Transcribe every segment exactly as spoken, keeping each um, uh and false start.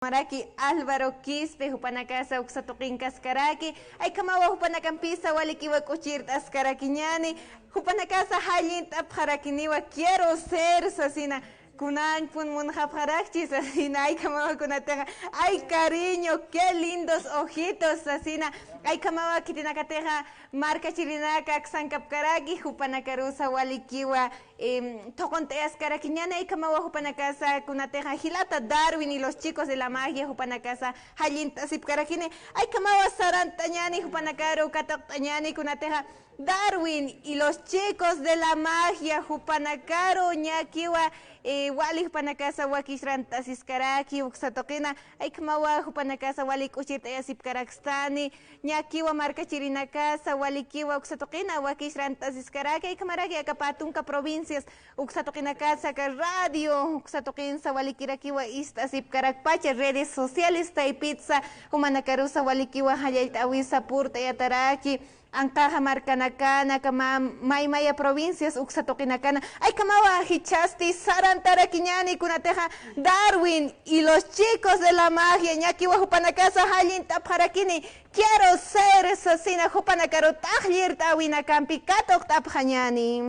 Maraki Álvaro Quispe, jupanakasa uksa tuqinkaskaraki, aykhamawa jupanakampisa walikiwa k'uchirt'askarakiñani, jupanakasa jallint'apxarakiniwa, quiero ser sasina, kunankun munxapxarakchi sasina, aykhamawa kunatixa, ay cariño, qué lindos ojitos sasina, aykhamawa khitinakatixa markachirinaka aksankapkaraki, jupanakarusa walikiwa, em, thuqunt'ayaskarakiñani, aykhamawa jupanakasa kunatixa jilata Darwin y los chicos de la magia jupanakasa jallint'asipkarakini, aykhamawa sarant'añani, jupanakaru katuqt'añani kunatixa Darwin y los chicos de la magia jupanakaru ñakiwa, eh, wali jupanakasa wakisrant'asiskaraki uksa tuqina, aykhamawa jupanakasa wali k'uchirt'ayasipkarakstani, ñakiwa markachirinakasa walikiwa uksa tuqina wakisrant'asiskaraki, aykhamaraki aka pä tunka provincias uksa tuqinakasa aka radio uksa tuqinsa walikirakiwa ist'asipkarakpacha redes sociales taypitsa, jumanakarusa walikiwa jallallt'awisa purt'ayataraki, anqaxa markanakana, aka mä, may maya provincias uksa tuqinakana, aykhamawa jichhasti sarantarakiñani kunatixa Darwin y los chicos de la magia, ñakiwa jupanakasa jallint'apxarakini, quiero ser sasina, jupanakaru t'aqllirt'awinakampi katuqt'apxañani.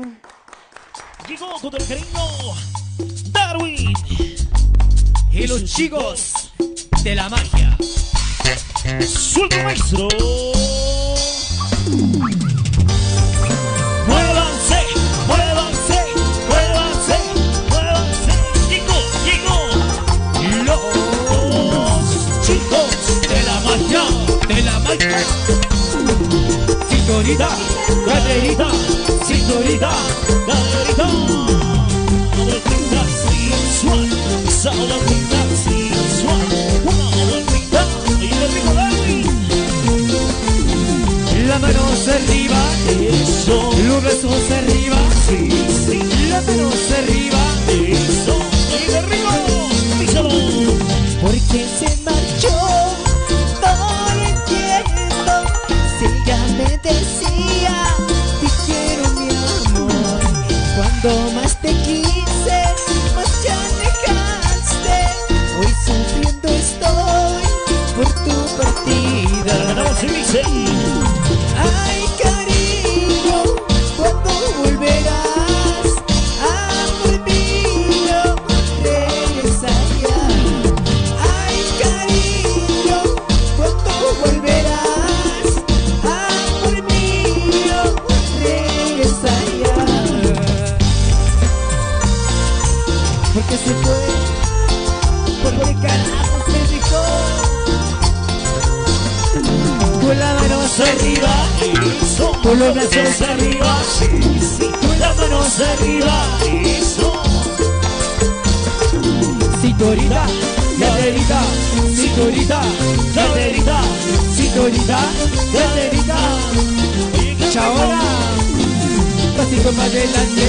Llegó con el cariño Darwin y los chicos de la magia. Suelta, maestro. Muévanse, muévanse, muévanse, muévanse. Llegó, llegó. Los chicos de la magia, de la magia. Señorita, caderita, señorita, caderita. Sabrosita, sensual, sabrosita, sensual. Una vueltita, y le digo, Larry. La mano hacia arriba, eso, los brazos hacia arriba, sí, sí. La mano hacia arriba, eso, y de arriba, díselo. Porque se marchó, no lo entiendo. Si ella me decía, te quiero, mi amor. Cuando más te quise, más te alejaste. Hoy sufriendo estoy por tu partida. Cantamos y dice. Ay, cariño, ¿cuándo volverás? Amor mío, regresa ya. Ay, cariño, ¿cuándo volverás? Amor mío, regresa ya. Porque se fue, porque carajos me dejó. Con la mano hacia arriba, con los brazos arriba, sí, sí, con la mano hacia arriba, eso. Cinturita, caderita, cinturita, caderita, cinturita, caderita. Ahora, pasito para adelante,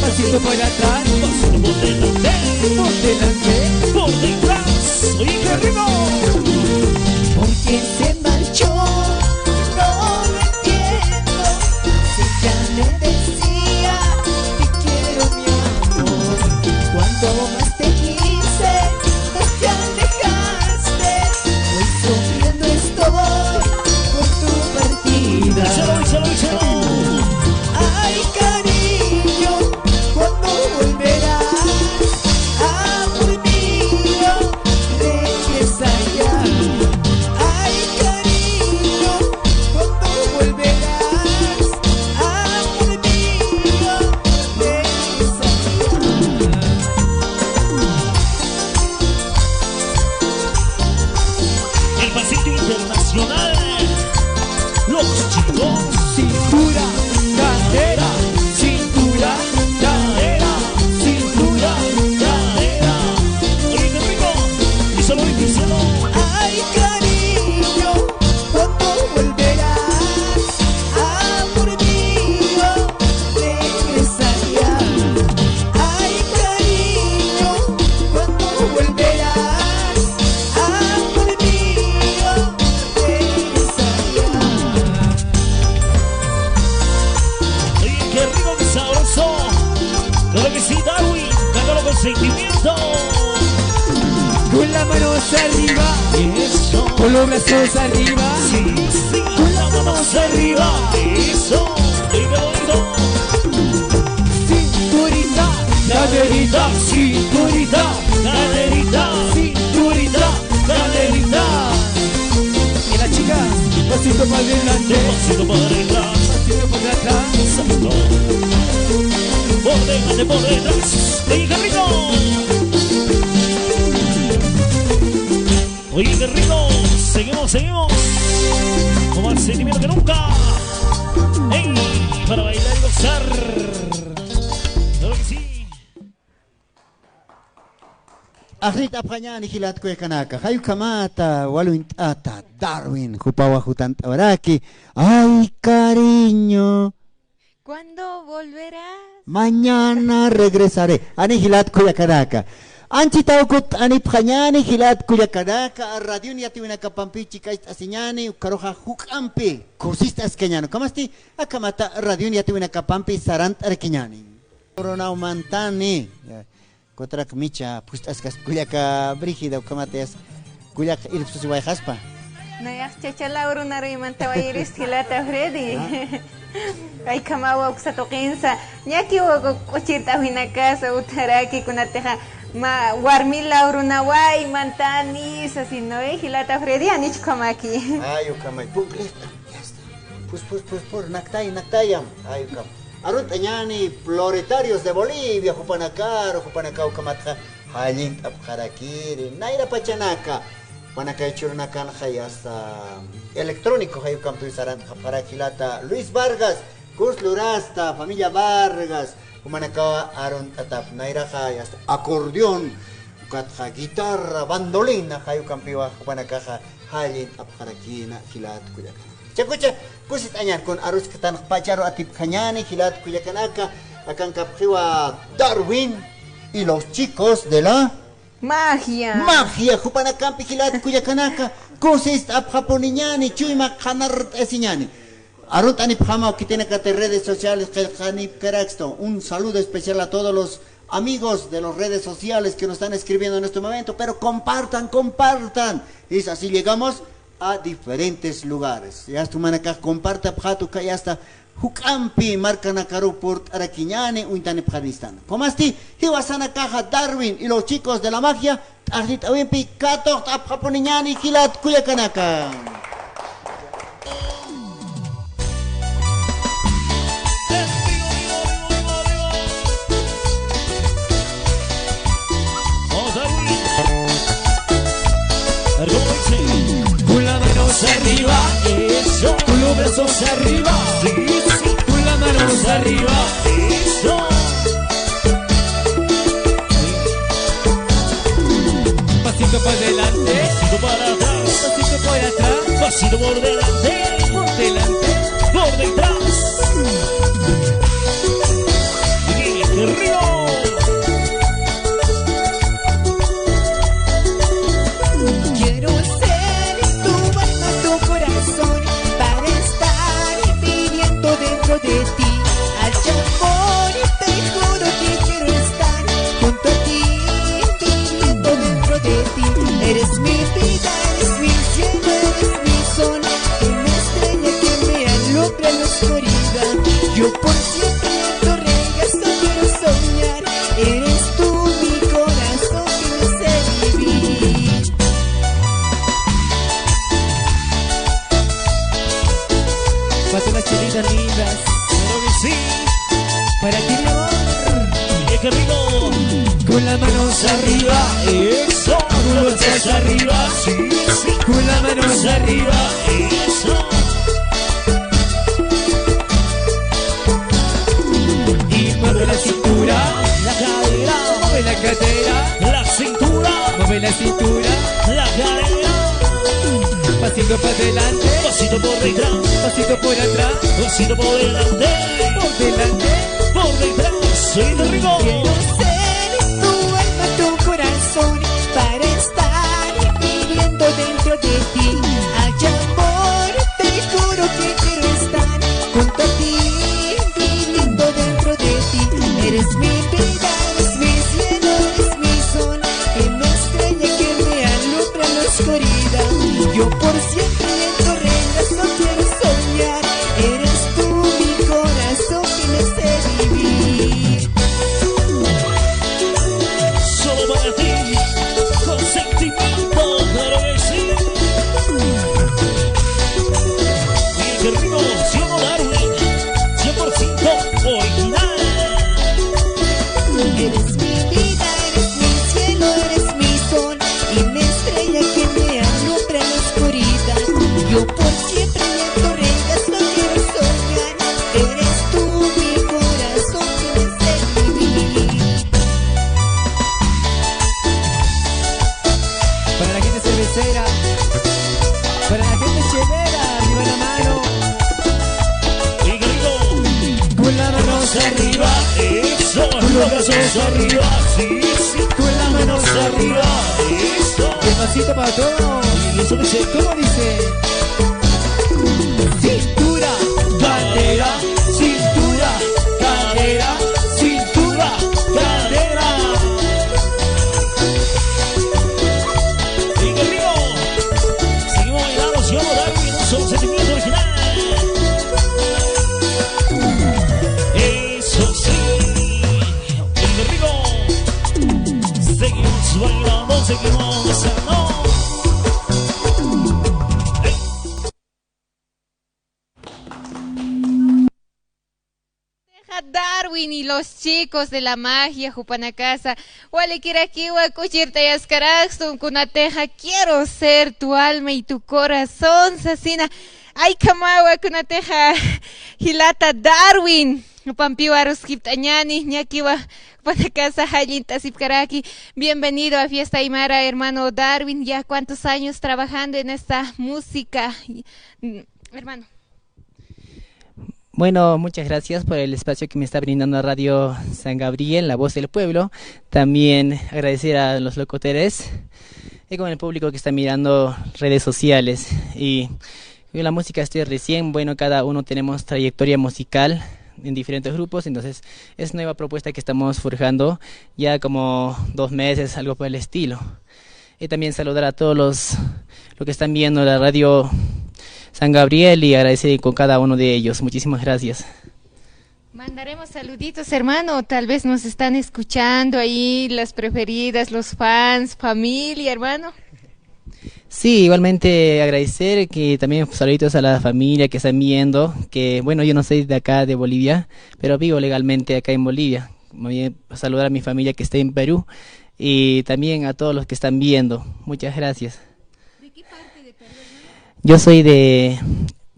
pasito para atrás, pasito por delante, por delante, por detrás. Oye, qué rico. Porque se marchó, no lo entiendo. Si ya me decía, te quiero, mi amor. Cuando más te quise, más te alejaste. Hoy sufriendo estoy por tu partida. Díselo, díselo, díselo. Ay, cariño, ¿cuándo volverás? Amor mío, Manos arriba. Eso. Con los brazos arriba. Sí, sí. Con las manos arriba. Eso. Venga, bonito. Cinturita, caderita, cinturita, caderita, cinturita, caderita. Y las chicas, pasito para adelante. Pasito para adelante. Pasito para atrás. Exacto. Por delante, por detrás. ¡Ey, qué rico! Oye, qué rico. Seguimos, seguimos. Con más sentimiento que nunca. ¡Ey! Para bailar y gozar. Claro que sí. Ajit apxañani jilat kullakanaka. Jay ukhamata walunt'ata Darwin, jupawa jutant'awaraki. Ay, cariño. ¿Cuándo volverás? Mañana regresaré. Jani jilat kullakanaka. Anchhitaw kutt'anipxañani jilat kullakanaka, radion yatiwinakapampi chikacht'asiñani, ukaruxa juk'ampi kusist'askañani. Ukhamasti, akhamata radion yatiwinakapampi sarant'arakiñani. Urunawmantani. Kutrak micha phust'askaspa kullaka Brígida, ukhamatayas kullaka irpsusiwayxaspa. Nayax chachalaw runaruymanta wayirist jilata Freddy. Ah. Ay, khamawa uksa tuqinsa. Ñakiwa k'uchirt'awinakasa utjaraki kunatixa ma warmilaw runaway mantani sasinoy jilata Freddy, anich ukhamaki. Ay, ukhamay, puk'ista, yasta. Pus, pus, pus, pur, naktay, naktayam. Ay, ukham. Arunt'añani Floretarios de Bolivia, jupanakaru, jupanakaw ukhamatxa jallint'apxarakiri, nayra pachanaka, jupanakay churunakanxa yasta electrónico, jay ukampiw sarant'apxarak jilata Luis Vargas, Cus Lurasta, familia Vargas, jumanakawa arunt'atap, nayraxa yasta acordeón, ukatxa guitarra, bandolina, jay ukampiwa jupanakaxa jallint'apxarakïna jilat kullaka. Chakucha, kusist'añan kun arusktanx pacharu atipjañani jilat kullakanaka, akankapxiwa Darwin y los chicos de la magia. Magia, jupanakampi jilat kullakanaka, kusist'apxapuniñani, chuyma qhanart'asiñani. Arunt'anipxamaw khitinakati redes sociales, qillqanipkarakstu. Un saludo especial a todos los amigos de las redes sociales que nos están escribiendo en este momento, pero compartan, compartan. Y así llegamos a diferentes lugares. Yasta jumanakax compartapxäta, uka yasta juk'ampi markanakaru purt'arakiñani uñtanipxaristan. Ukhamasti, jiwasanakaxa Darwin y los chicos de la magia, t'aqllit'awimpi katuqt'apxapuniñani jilat kullakanaka. Vamos, Darwin. A ver, ¿cómo dice? Con las manos arriba, eso. Con los brazos arriba, sí, sí. Con las manos arriba, eso. Pasito para adelante. Pasito para atrás. Pasito por atrás. Pasito por delante. Por delante. Por detrás. Bien, arriba. Quiero ser tu alma, tu corazón, para estar viviendo dentro de ti. Ay, amor, te juro que quiero estar junto a ti, viviendo dentro de ti. Eres mi vida, eres mi cielo, eres mi sol, que me estrella, que me alumbra en la oscuridad. Yo por siempre en tu regazo quiero soñar. Eres tú mi corazón que me hace vivir. Para todas las chelitas lindas. Claro que sí. Para ti, mi amor. Oye, qué rico. Con las manos arriba, eso. Con los pies arriba, sí, sí. Con las manos arriba, eso. Y mueve la cintura, la cadera, mueve la cadera, la cintura, mueve la cintura, la cadera. Pasito para adelante, pasito por detrás, pasito por atrás, pasito por delante, por delante, por detrás. Oye, qué rico. Quiero ser tu alma, tu corazón, para estar viviendo dentro de ti. Ay, amor, te juro que quiero estar junto a ti, viviendo dentro de ti. Eres mi vida, eres mi cielo, eres mi sol, que me estrella, que me alumbra Querida, yo por siempre en tu regazo quiero soñar. Eres tú mi corazón que me hace vivir. Solo para ti, con sentimiento, claro que sí. Bien, qué rico, ¿sí o no, Darwin? Cien por ciento original. Eres mi vida, eres mi cielo, eres mi sol y mi estrella que me alumbra en la oscuridad. Yo por siempre en tu regazo quiero soñar. Eres tú mi corazón que me hace vivir. Para la gente cervecera, para la gente chelera, arriba la mano. Y gritó. Con las manos arriba, eso, con los brazos arriba, sí, sí, con las manos arriba, eso. Despacito para todos. Y eso dice, ¿cómo dice? Cintura, cadera, cintura, cadera, cintura, cadera. Y qué rico. Seguimos bailando, señor Darwin, un solo sentimiento original. Eso sí. Y qué rico. Seguimos bailando, seguimos gozando. Darwin y los chicos de la magia, jupanakasa. Walikirakiwa k'uchirt'ayaskaraxsun, kunatixa quiero ser tu alma y tu corazón, sasina. Ay, kamawa, kunatixa jilata Darwin. Jupampiwa aruskipt'añäni, ñakiwa, jupanakasa jallint'asipkaraki. Bienvenido a Fiesta Aymara, hermano Darwin. Ya cuántos años trabajando en esta música, mm, hermano. Bueno, muchas gracias por el espacio que me está brindando Radio San Gabriel, La Voz del Pueblo. También agradecer a los locutores y con el público que está mirando redes sociales. Y con la música estoy recién, bueno, cada uno tenemos trayectoria musical en diferentes grupos, entonces es nueva propuesta que estamos forjando ya como dos meses, algo por el estilo. Y también saludar a todos los, los que están viendo la radio San Gabriel y agradecer con cada uno de ellos. Muchísimas gracias. Mandaremos saluditos, hermano. Tal vez nos están escuchando ahí las preferidas, los fans, familia, hermano. Sí, igualmente agradecer que también saluditos a la familia que están viendo, que bueno, yo no soy de acá de Bolivia, pero vivo legalmente acá en Bolivia. Muy bien, saludar a mi familia que está en Perú y también a todos los que están viendo. Muchas gracias. ¿De qué parte de Perú, hermano? Yo soy de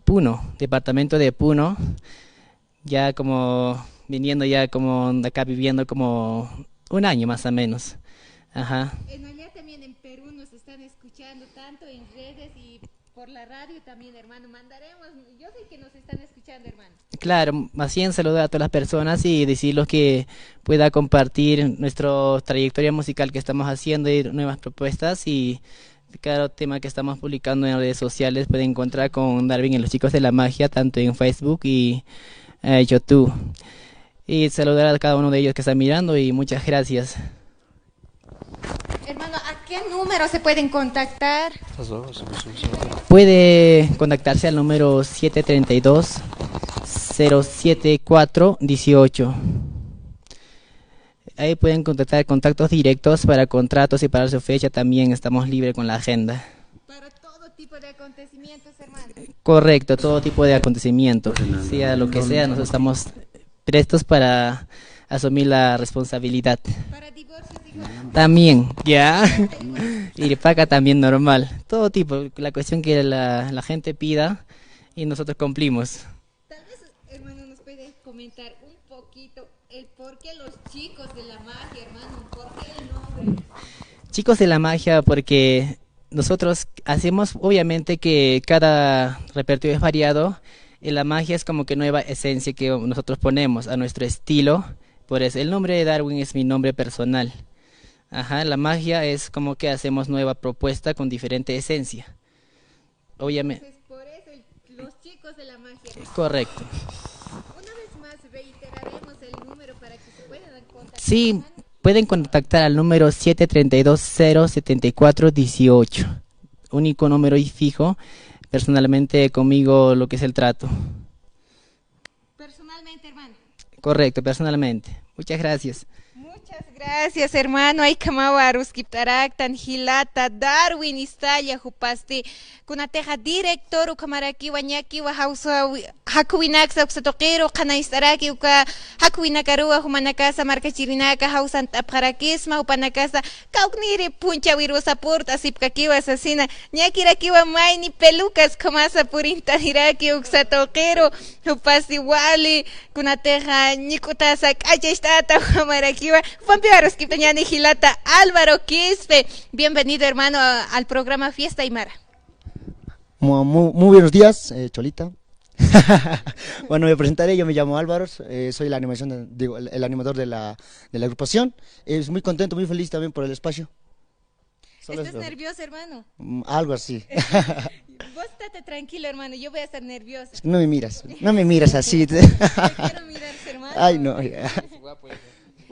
Puno, departamento de Puno. Ya como viniendo, ya como acá viviendo como un año más o menos. Ajá. En allá también en Perú nos están escuchando tanto en redes y por la radio también, hermano. Mandaremos, yo sé que nos están escuchando, hermano. Claro, más bien saludar a todas las personas y decirles que pueda compartir nuestra trayectoria musical que estamos haciendo y nuevas propuestas y cada tema que estamos publicando en redes sociales pueden encontrar con Darwin y los chicos de la magia, tanto en Facebook y, eh, YouTube. Y saludar a cada uno de ellos que están mirando y muchas gracias. Hermano, ¿a qué número se pueden contactar? Puede contactarse al número siete treinta y dos, cero siete cuatro dieciocho. Ahí pueden contactar contactos directos para contratos y para su fecha. También estamos libres con la agenda. Para todo tipo de acontecimientos, hermano. Correcto, todo tipo de acontecimientos. Sea lo que sea, nosotros estamos prestos para asumir la responsabilidad. Para divorcios, dijo. También, ya. Y paga también normal. Todo tipo, la cuestión que la, la gente pida y nosotros cumplimos. Tal vez, hermano, nos puede comentar un poquito el por qué los chicos de la magia, hermano, por qué el nombre. Chicos de la magia, porque nosotros hacemos, obviamente que cada repertorio es variado, y la magia es como que nueva esencia que nosotros ponemos a nuestro estilo, por eso el nombre de Darwin es mi nombre personal. Ajá, la magia es como que hacemos nueva propuesta con diferente esencia. Obviamente. Entonces, por eso el, los chicos de la magia. Correcto. Una vez más reiteraremos el número para que se puedan contactar. Sí, pueden contactar al número siete treinta y dos, cero setenta y cuatro dieciocho. único número y fijo, personalmente conmigo lo que es el trato. Personalmente, hermano. Correcto, personalmente. Muchas gracias. Muchas gracias, hermano. Ay, kamawa aruskiptaraktan, jilata Darwin Istalla, jupasti kunatixa director ukhamarakiwa ñakiwa jawsa wi-, jakuwinaksa uksa tuqiru qhanañst'araki uka jakuwinakaruwa jumanakasa markachirinaka jawsant'apxarakisma, jupanakasa kawkniri punchawirusa purt'asipkakiwa sasina, ñakirakiwa mayni pelucas ukhamasa purintaniraki uksa tuqiru, jupasti wali kunatixa ñik'utasa k'achacht'ata ukhamarakiwa, jupampiwa aruskiptañäni jilata Álvaro Quispe. Bienvenido, hermano, a-, al programa Fiesta Aymara. Mu-, mu-, muy buenos días, eh, Cholita. Bueno, me presentaré, yo me llamo Álvaro, eh, soy la animación de, digo, el, el animador de la, de la agrupación. Es muy contento, muy feliz también por el espacio. Solo ¿Estás eso. nervioso, hermano? Mm, algo así. Vos estate tranquilo, hermano, yo voy a estar nerviosa. Es que no me miras, no me miras así. Te quiero mirar, hermano. Ay, no, ya.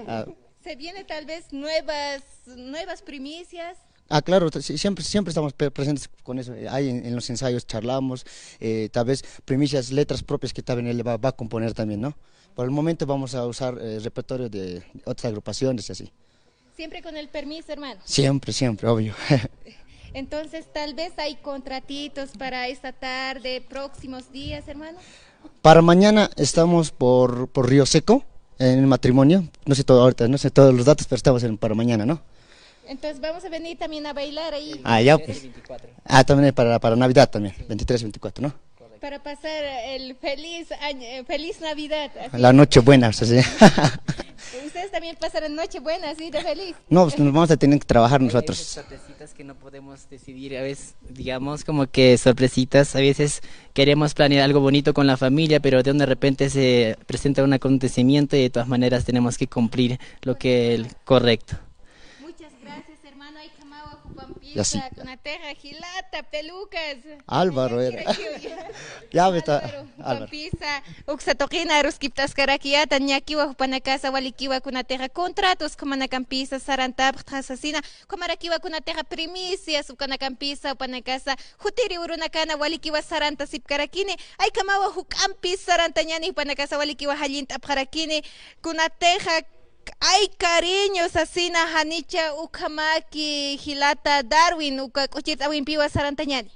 Ah. Se viene tal vez nuevas, nuevas primicias. Ah, claro, t-, sí, siempre, siempre estamos pre-, presentes con eso. Eh, ahí en, en los ensayos charlamos, eh, tal vez primicias, letras propias que también él va, va a componer también, ¿no? Por el momento vamos a usar, eh, repertorio de otras agrupaciones y así. Siempre con el permiso, hermano. Siempre, siempre, obvio. Entonces, tal vez hay contratitos para esta tarde, próximos días, hermano. Para mañana estamos por, por Río Seco, en el matrimonio. No sé todo ahorita, no sé todos los datos, pero estamos en, para mañana, ¿no? Entonces vamos a venir también a bailar ahí. Ah, ya, pues. Ah, también es para, para Navidad también, veintitrés, veinticuatro, ¿no? Para pasar el feliz año, eh, feliz Navidad, así. La noche buena, sí. Ustedes también pasarán noche buena, así de feliz. No, pues nos vamos a tener que trabajar nosotros. Hay muchas sorpresitas que no podemos decidir, a veces, digamos, como que sorpresitas. A veces queremos planear algo bonito con la familia, pero de repente se presenta un acontecimiento y de todas maneras tenemos que cumplir lo que el correcto. Muchas gracias, hermano. Ay, kamawa, jupampisa, ya sí, kunatixa jilata, pelucas. Álvaro era. Ya me está, Álvaro, Álvaro. Jupampisa, uksa tuqina aruskiptaskarakiyätan, ñakiwa jupanakasa walikiwa kunatixa contratos ukhamanakampisa sarantapxta sasina, ukhamarakiwa kunatixa primicias ukanakampisa, jupanakasa jutiri urunakana walikiwa sarantasipkarakini, ay kamawa juk'ampis sarantañäni, jupanakasa walikiwa jallint'apxarakini, kunatixa ay cariño sasina, janicha ukhamaki jilata Darwin, uka k'uchirt'awimpiwa sarantañäni.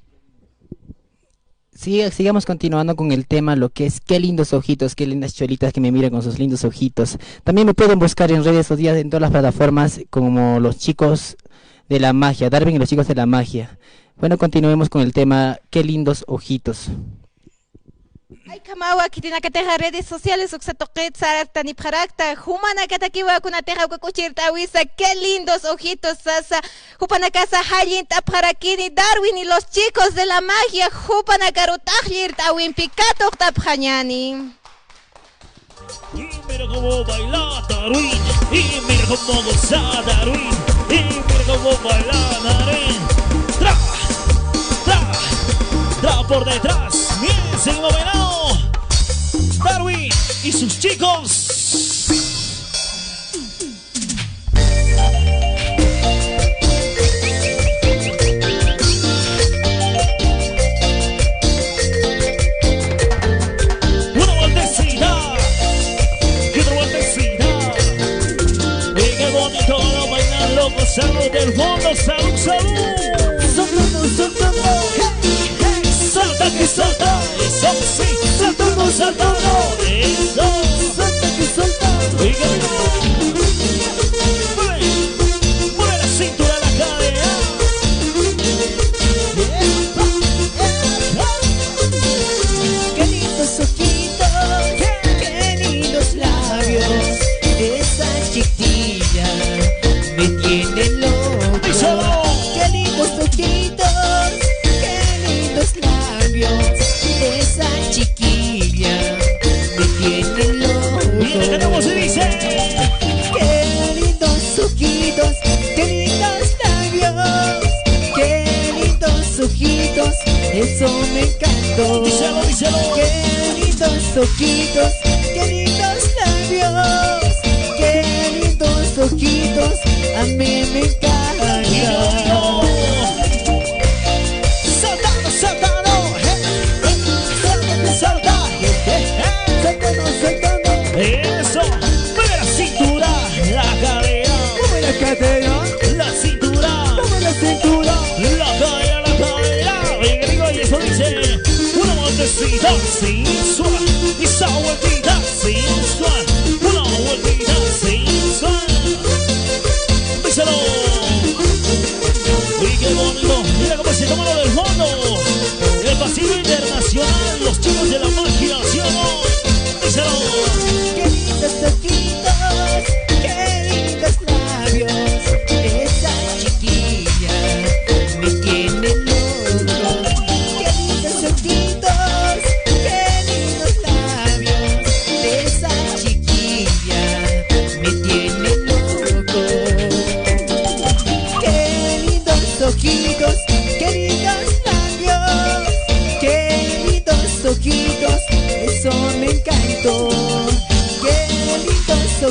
Sigue, sigamos continuando con el tema, lo que es qué lindos ojitos, qué lindas cholitas que me miran con sus lindos ojitos. También me pueden buscar en redes sociales, en todas las plataformas, como los chicos de la magia, Darwin y los chicos de la magia. Bueno, continuemos con el tema, qué lindos ojitos. Ay, kamawa, khitinakatixa redes sociales uksa tuqit sartanipxarakta, jumanakatakiwa kunatixa uka k'uchirt'awisa, qué lindos ojitos sasa, jupanakasa jallint'apxarakini, Darwin y los chicos de la magia, jupanakaru t'aqllirt'awimpi katuqtapxañäni. Y mira cómo baila Darwin, y mira cómo goza Darwin, y mira cómo baila Darwin. Tra, tra, tra por detrás. Bien, seguimos bailando. Darwin y sus chicos. Una vueltecita, y otra vueltecita. Y qué bonito lo bailan los gozamos del fondo. Salud, salud. Saltando, saltando. Hey, hey, salta que salta. Eso sí, saltando, saltando. Eso. Salta que salta. Oiga, mueve, mueve la cintura, la cadera. Qué lindos ojitos, qué lindos labios, esa chiquilla me tiene loco. Díselo. Qué lindos ojitos, qué lindos labios, esa chiquilla me tiene loco. Mira que cómo se dice. Qué lindos ojitos, qué lindos labios, qué lindos ojitos, eso me encantó. Díselo, díselo. Qué lindos ojitos, qué lindos labios, qué lindos ojitos, a mí me encantó. Dilo, dilo.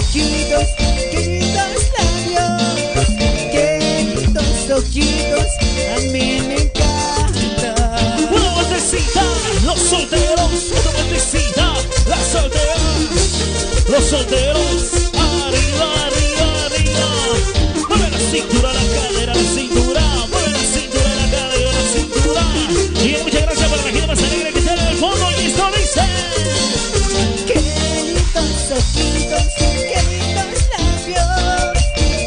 Ojitos, qué lindos labios, qué lindos ojitos, a mí me encanta. Una vueltecita, los solteros, una vueltecita, las solteras, los solteros, arriba, arriba, arriba. Mueve la cintura, la cadera, la cintura, mueve la cintura, la cadera, la cintura. Y muchas gracias para la gente más alegre que está en el fondo y esto dice: Qué lindos ojitos, qué lindos labios,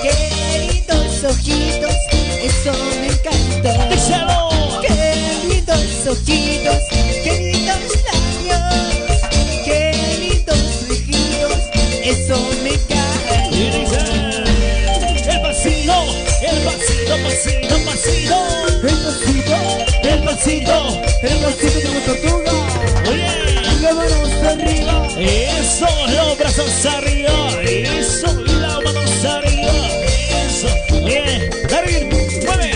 qué lindos ojitos, eso me encantó. Díselo. Qué lindos ojitos, qué lindos labios, qué lindos ojitos, eso me encantó. Y dice: el pasito, el pasito, pasito, pasito. El pasito, el pasito, el pasito de una tortuga. Oye. Las manos arriba. Eso, los brazos arriba. Eso, y las manos arriba. Eso. Oye, David, mueve.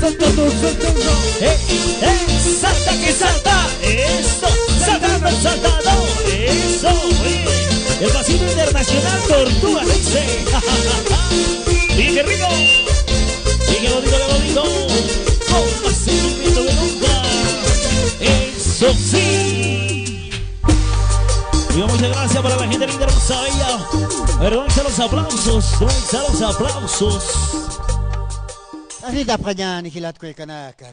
Salta tú, salta yo. Eh, eh, salta que salta. Eso, saltando, saltando. Eso, oye. El pasito internacional, tortuga, dice. Y qué rico. Y qué bonito, qué bonito. Con más sentimiento que nunca. Eso sí. Y muchas gracias para la gente linda, hermosa, bella. A ver, ¿dónde están los aplausos? ¿Dónde están los aplausos? Así está, Pañani, Gilat, Cuecanacas.